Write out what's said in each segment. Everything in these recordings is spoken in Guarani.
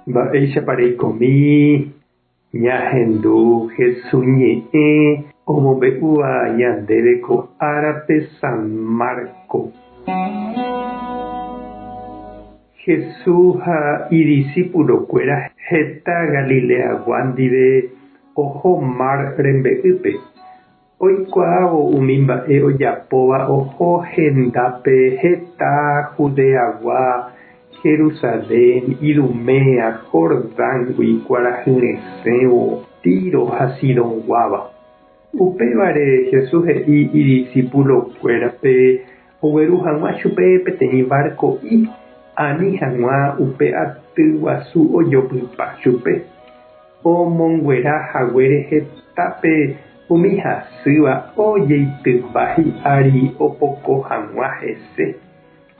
Mba'éichapa reikomi ñahendu Hesu ñe'ẽ omombe'úva ñandéve ko árape San Marco. Hesu ha idisípulokuéra heta Galileagua ndive oho mar rembe'ýpe. Oikuaávo umi mba'e ojapóva oho hendápe heta Judeagua, Jerusalén, Idumea, Jordángui kuarahyresẽvo, Tiro ha Sidonguáva. Upévare Jesús he'i idisipulokuérape ogueru hag̃ua chupe peteĩ varko'i ani hag̃ua upe aty guasu ojopypa chupe. Omonguera haguére hetápe umi hasýva ojeitypa hi'ári opoko hag̃ua hese.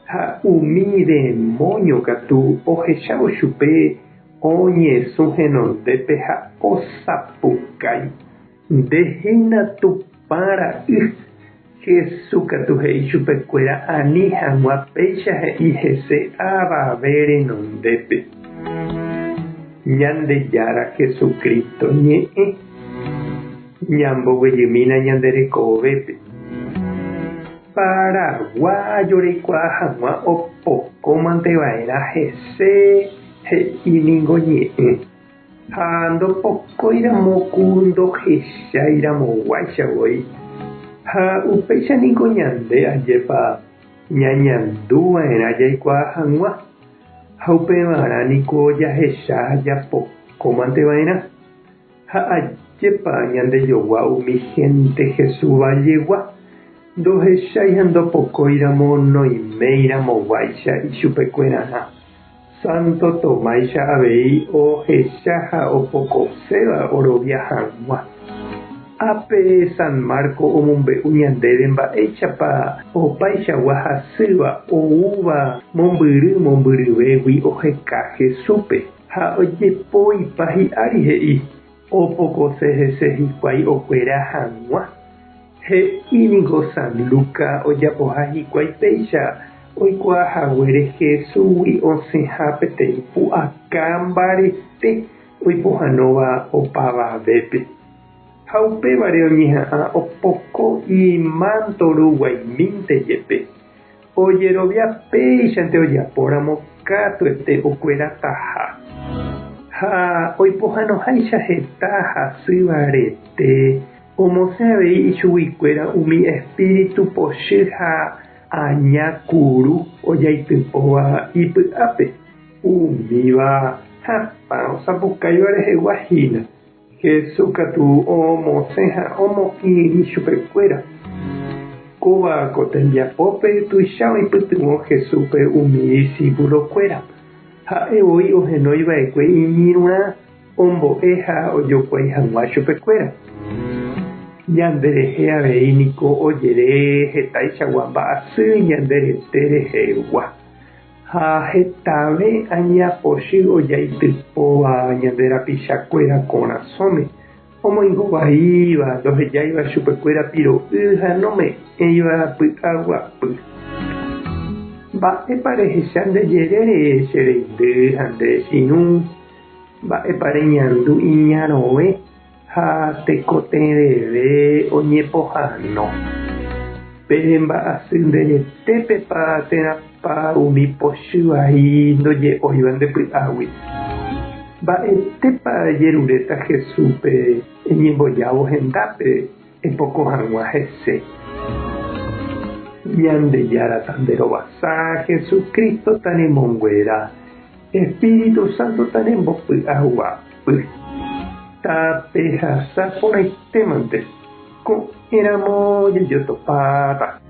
Ha umi demóño katu ohechávo chupe oñesũ henondépe ha osapukái, Nde hína Tupã Ra'y! Jesús katu he'i chupekuéra ani hag̃ua péicha he'i hese avave renondépe. Ñandejára Jesucristo ñe'ẽ ñamboguejymína ñande rekovépe. Paraguayo reikuaa hag̃ua opokómante va'erã hese he'i ningo ñe'ẽ. Ha ndopokóiramo ku ndohechairamoguáicha voi. Ha upéicha niko ñande ajépa ñañanduva'erã jaikuaa hag̃ua, ha upevarã niko jahecha japokómanteva'erã. Ha ajépa ñandejogua umi hénte Jesús vallegua, ndohechái ha ndopokóiramo noiméiramoguáicha ichupekuerarã. Santo Tomáicha avei ohecha ha opokoséva orovia hag̃ua. Ápe San Marco omombe'u ñandéve mba'éichapa opaichagua hasýva oúva mombyry mombyryvégui oheka Jesúspe ha ojepoipa hi'ári he'i opokose hese hikuái okuera hag̃ua. He'i ningo San Luca ojapoha hikuái péicha oikuaa haguére Jesúsgui osẽha peteĩ pu'aka mbarete oipohãnóva opavavépe. Ha upévare oñeha'ã opoko imánto ruguaimínte jepe. Ojerovia péichante ojapóramo katuete okuerataha. Ha oipohãnoháicha heta hasýva rete, omosẽ avei ichuguikuéra umi espíritu pochy ha aña kuru ojaitypóva ipy'ápe, umíva hatã osapukáiva rehegua hína. Jesús katu omosẽ ha omokirirĩ chupekuéra. Kóva ko tembiapópe tuicha oipytyvõ Jesúspe umi disípulokuéra. Ha'e voi ohenói va'ekue iñirũrã ombo'e ha ojokuái hag̃ua chupekuéra. Ñanderehe avei niko ojere hetaichagua mba'asy ñande rete rehegua. Ha hetave aña pochy ojaitypóva ñande rapichakuéra korasõme, omoingo vaíva, ndohejáiva chupekuéra piro'y ha nome'ẽiva py'aguapy. Mba'épa rehecha nde jerére che reindy ha nde chirũ? Mba'épa reñandu iñarõve ha tekotevẽve oñepohãno? Pe mba'asy nde retépepa térãpa umi pochy vai ndoje'óiva nde py'águi? Mba'etépa ejeruréta Jesúspe eñembojávo hendápe epoko hag̃ua hese? Ñandejára tanderovasa, Jesucristo tanemonguera. Espíritu Santo tanembopy'aguapy. Tapehasa porãitémante. Ko'ẽramo jajotopáta.